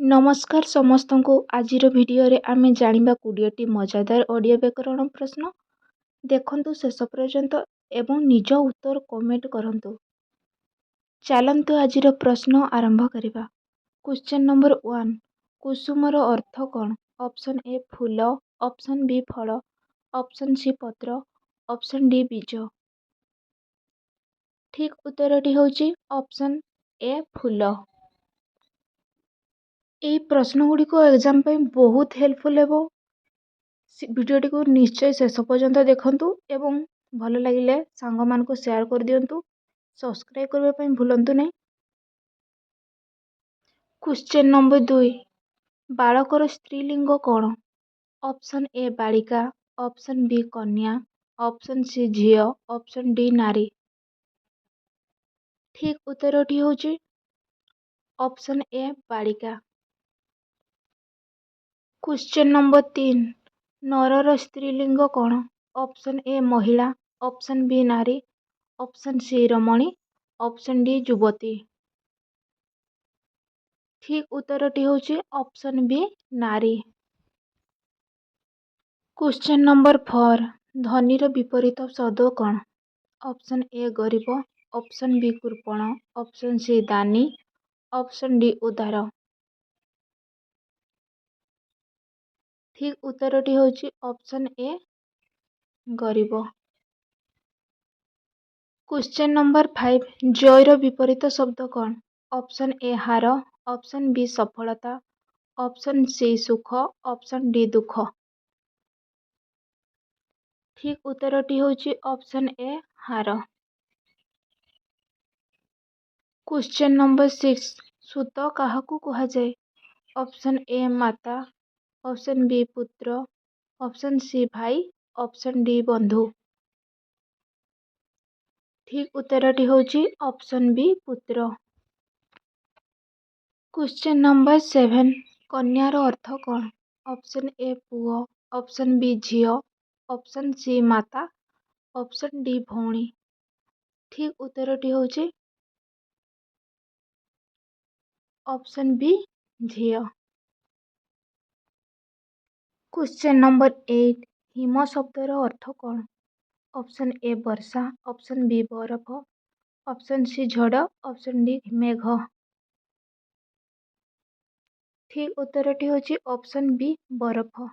ନମସ୍କାର ସମସ୍ତଙ୍କୁ। ଆଜିର ଭିଡ଼ିଓରେ ଆମେ ଜାଣିବା 20ଟି ମଜାଦାର ଓଡ଼ିଆ ବ୍ୟାକରଣ ପ୍ରଶ୍ନ। ଦେଖନ୍ତୁ ଶେଷ ପର୍ଯ୍ୟନ୍ତ ଏବଂ ନିଜ ଉତ୍ତର କମେଣ୍ଟ କରନ୍ତୁ। ଚାଲନ୍ତୁ, ଆଜିର ପ୍ରଶ୍ନ ଆରମ୍ଭ କରିବା। କ୍ୱେଶ୍ଚନ୍ ନମ୍ବର 1, କୁସୁମର ଅର୍ଥ କ'ଣ? Option A full, option B ଫଳ, ଅପସନ୍ ସି ପତ୍ର, ଅପସନ୍ ଡି ବୀଜ। ଠିକ୍ ଉତ୍ତରଟି ହେଉଛି ଅପସନ୍ ଏ ଫୁଲ। ଏହି ପ୍ରଶ୍ନ ଗୁଡ଼ିକ ଏକ୍ଜାମ୍ ପାଇଁ ବହୁତ ହେଲ୍ପଫୁଲ୍ ହେବ। ଭିଡ଼ିଓଟିକୁ ନିଶ୍ଚୟ ଶେଷ ପର୍ଯ୍ୟନ୍ତ ଦେଖନ୍ତୁ ଏବଂ ଭଲ ଲାଗିଲେ ସାଙ୍ଗମାନଙ୍କୁ ସେୟାର କରିଦିଅନ୍ତୁ। ସବସ୍କ୍ରାଇବ୍ କରିବା ପାଇଁ ଭୁଲନ୍ତୁ ନାହିଁ। କ୍ୱେଶ୍ଚନ୍ ନମ୍ବର 2, ବାଳକର ସ୍ତ୍ରୀଲିଙ୍ଗ କ'ଣ? ଅପସନ୍ ଏ ବାଳିକା, ଅପସନ୍ ବି କନ୍ୟା, ଅପସନ୍ ସି ଝିଅ, ଅପସନ୍ ଡି ନାରୀ। ଠିକ୍ ଉତ୍ତରଟି ହେଉଛି ଅପସନ୍ ଏ ବାଳିକା। କ୍ୱେଶ୍ଚନ୍ ନମ୍ବର 3, ନରର ସ୍ତ୍ରୀଲିଙ୍ଗ କ'ଣ? ଅପସନ୍ ଏ ମହିଳା, ଅପସନ୍ ବି ନାରୀ, ଅପସନ୍ ସି ରମଣୀ, ଅପସନ୍ ଡି ଯୁବତୀ। ଠିକ୍ ଉତ୍ତରଟି ହେଉଛି ଅପସନ୍ ବି ନାରୀ। କ୍ୱେଶ୍ଚନ୍ ନମ୍ବର 4, ଧନୀର ବିପରୀତ ଶବ୍ଦ କ'ଣ? ଅପସନ୍ ଏ ଗରିବ, ଅପସନ୍ ବି କୃପଣ, ଅପସନ୍ ସି ଦାନୀ, ଅପସନ୍ ଡି ଉଦାର। ଠିକ୍ ଉତ୍ତରଟି ହେଉଛି ଅପସନ୍ ଏ ଗରିବ। କ୍ୱେଶ୍ଚନ୍ ନମ୍ବର 5, ଜୟର ବିପରୀତ ଶବ୍ଦ କ'ଣ? ଅପସନ୍ ଏ ହାର, ଅପସନ୍ ବି ସଫଳତା, ଅପସନ୍ ସି ସୁଖ, ଅପସନ୍ ଡି ଦୁଃଖ। ଠିକ୍ ଉତ୍ତରଟି ହେଉଛି ଅପସନ୍ ଏ ହାର। କ୍ୱେଶ୍ଚନ୍ ନମ୍ବର 6, ସୁତ କାହାକୁ କୁହାଯାଏ? ଅପସନ୍ ଏ ମାତା, ଅପସନ୍ ବି ପୁତ୍ର, ଅପସନ୍ ସି ଭାଇ, ଅପସନ୍ ଡି ବନ୍ଧୁ। ଠିକ୍ ଉତ୍ତରଟି ହେଉଛି ଅପସନ୍ ବି ପୁତ୍ର। କ୍ୱେଶ୍ଚନ୍ ନମ୍ବର 7, କନ୍ୟାର ଅର୍ଥ କ'ଣ? ଅପସନ୍ ଏ ପୁଅ, ଅପସନ୍ ବି ଝିଅ, ଅପସନ୍ ସି ମାତା, ଅପସନ୍ ଡି ଭଉଣୀ। ଠିକ୍ ଉତ୍ତରଟି ହେଉଛି ଅପସନ୍ ବି ଝିଅ। କ୍ୱେଶ୍ଚନ୍ ନମ୍ବର 8, ହିମ ଶବ୍ଦର ଅର୍ଥ କ'ଣ? ଅପସନ୍ ଏ ବର୍ଷା, ଅପସନ୍ ବି ବରଫ, ଅପସନ୍ ସି ଝଡ଼, ଅପସନ୍ ଡି ମେଘ। ଠିକ୍ ଉତ୍ତରଟି ହେଉଛି ଅପସନ୍ ବି ବରଫ।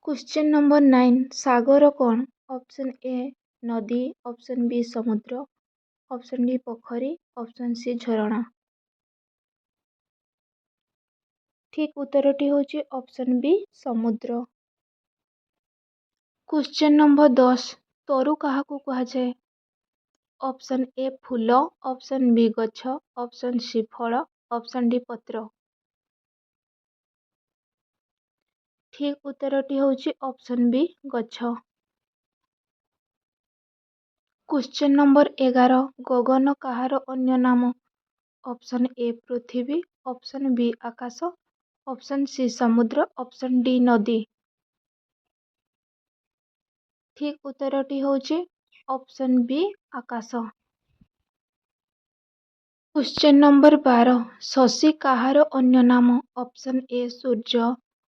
କ୍ୱେଶ୍ଚନ୍ ନମ୍ବର 9, ସାଗର କ'ଣ? ଅପସନ୍ ଏ ନଦୀ, ଅପସନ୍ ବି ସମୁଦ୍ର, ଅପସନ୍ ଡି ପୋଖରୀ, ଅପସନ୍ ସି ଝରଣା। ଠିକ୍ ଉତ୍ତରଟି ହେଉଛି ଅପସନ୍ ବି ସମୁଦ୍ର। କ୍ୱେଶ୍ଚନ୍ ନମ୍ବର 10, ତରୁ କାହାକୁ କୁହାଯାଏ? Option A full, option B ଗଛ, ଅପସନ୍ ସି ଫଳ, ଅପସନ୍ ଡି ପତ୍ର। ଠିକ୍ ଉତ୍ତରଟି ହେଉଛି ଅପସନ୍ ବି ଗଛ। କ୍ୱେଶ୍ଚନ୍ ନମ୍ବର 11, ଗଗନ କାହାର ଅନ୍ୟ ନାମ? ଅପସନ୍ ଏ ପୃଥିବୀ, ଅପସନ୍ ବି ଆକାଶ, ଅପସନ୍ ସି ସମୁଦ୍ର, ଅପସନ୍ ଡି ନଦୀ। ଠିକ୍ ଉତ୍ତରଟି ହେଉଛି ଅପସନ୍ ବି ଆକାଶ। କ୍ୱେଶ୍ଚନ୍ ନମ୍ବର 12, ଶଶି କାହାର ଅନ୍ୟ ନାମ? Option A Surya,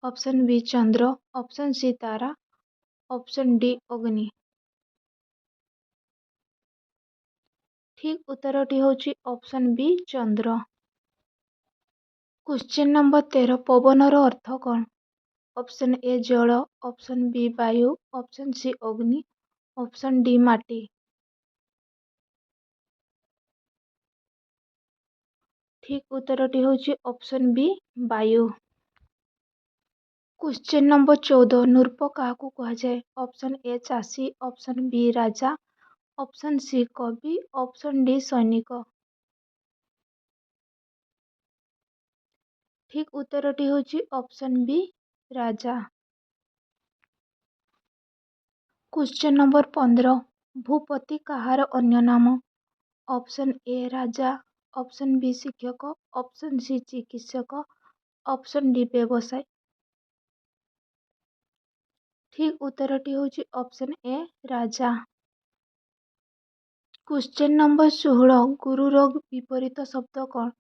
option B Chandra, option C Tara, option D ଅଗ୍ନି। ଠିକ୍ ଉତ୍ତରଟି ହେଉଛି ଅପସନ୍ ବି ଚନ୍ଦ୍ର। କ୍ୱେଶ୍ଚନ୍ ନମ୍ବର 13, ପବନର ଅର୍ଥ କ'ଣ? ଅପସନ୍ ଏ ଜଳ, ଅପସନ୍ ବି ବାୟୁ, ଅପସନ୍ ସି ଅଗ୍ନି, ଅପସନ୍ ଡି ମାଟି। ଠିକ୍ ଉତ୍ତରଟି ହେଉଛି ଅପସନ୍ ବି ବାୟୁ। କ୍ୱେଶ୍ଚନ୍ ନମ୍ବର 14, ନୃପ କାହାକୁ କୁହାଯାଏ? ଅପସନ୍ ଏ ଚାଷୀ, ଅପସନ୍ ବି ରାଜା, ଅପସନ୍ ସି କବି, ଅପସନ୍ ଡି ସୈନିକ। ଠିକ୍ ଉତ୍ତରଟି ହେଉଛି ଅପସନ୍ ବି ରାଜା। କ୍ୱେଶ୍ଚନ୍ ନମ୍ବର 15, ଭୂପତି କାହାର ଅନ୍ୟ ନାମ? Option A Raja, option B ଶିକ୍ଷକ, ଅପସନ୍ ସି ଚିକିତ୍ସକ, ଅପସନ୍ ଡି ବ୍ୟବସାୟୀ। ଠିକ୍ ଉତ୍ତରଟି ହେଉଛି option A Raja. Question number 16, ଗୁରୁର ବିପରୀତ ଶବ୍ଦ କ'ଣ?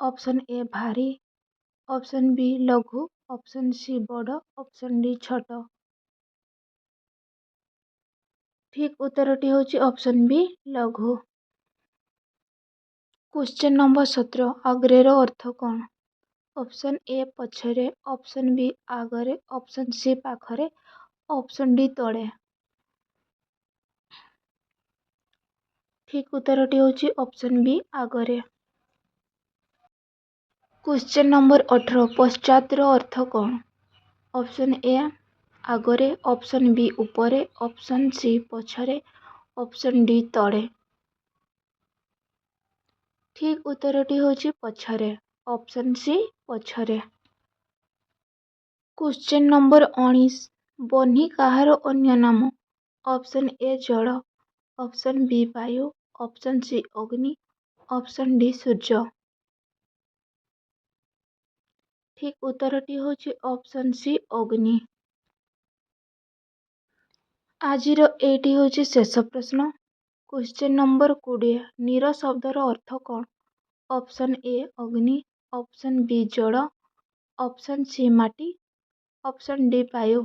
ଅପସନ୍ ଏ ଭାରୀ, ଅପସନ୍ ବି ଲଘୁ, ଅପସନ୍ ସି ବଡ଼, ଅପସନ୍ ଡି ଛୋଟ। ଠିକ୍ ଉତ୍ତରଟି ହେଉଛି ଅପସନ୍ ବି ଲଘୁ। କ୍ୱେଶ୍ଚନ୍ ନମ୍ବର 17, ଆଗ୍ରେର ଅର୍ଥ କ'ଣ? ଅପସନ୍ ଏ ପଛରେ, ଅପସନ୍ ବି ଆଗରେ, ଅପସନ୍ ସି ପାଖରେ, ଅପସନ୍ ଡି ତଳେ। ଠିକ୍ ଉତ୍ତରଟି ହେଉଛି ଅପସନ୍ ବି ଆଗରେ। କ୍ୱେଶ୍ଚନ୍ ନମ୍ବର 18, ପଶ୍ଚାତର ଅର୍ଥ କ'ଣ? ଅପସନ୍ ଏ ଆଗରେ, ଅପସନ୍ ବି ଉପରେ, ଅପସନ୍ ସି ପଛରେ, ଅପସନ୍ ଡି ତଳେ। ଠିକ୍ ଉତ୍ତରଟି ହେଉଛି ପଛରେ, ଅପସନ୍ ସି ପଛରେ। କ୍ୱେଶ୍ଚନ୍ ନମ୍ବର 19, ବହ୍ନି କାହାର ଅନ୍ୟ ନାମ? ଅପସନ୍ ଏ ଜଳ, ଅପସନ୍ ବି ବାୟୁ, ଅପସନ୍ ସି ଅଗ୍ନି, ଅପସନ୍ ଡି ସୂର୍ଯ୍ୟ। ଠିକ୍ ଉତ୍ତରଟି ହେଉଛି ଅପସନ୍ ସି ଅଗ୍ନି। ଆଜିର ଏଇଟି ହେଉଛି ଶେଷ ପ୍ରଶ୍ନ। କ୍ୱେଶ୍ଚନ୍ ନମ୍ବର 20, ନୀର ଶବ୍ଦର ଅର୍ଥ କ'ଣ? ଅପସନ୍ ଏ ଅଗ୍ନି, ଅପସନ୍ ବି ଜଳ, ଅପସନ୍ ସି ମାଟି, ଅପସନ୍ ଡି ବାୟୁ।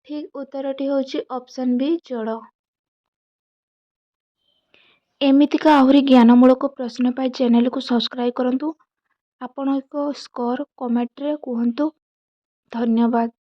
ଠିକ୍ ଉତ୍ତରଟି ହେଉଛି ଅପସନ୍ ବି ଜଳ। ଏମିତିକା ଆହୁରି ଜ୍ଞାନମୂଳକ ପ୍ରଶ୍ନ ପାଇଁ ଚ୍ୟାନେଲକୁ ସବସ୍କ୍ରାଇବ୍ କରନ୍ତୁ। ଆପଣଙ୍କ ସ୍କୋର କମେଣ୍ଟରେ କୁହନ୍ତୁ। ଧନ୍ୟବାଦ।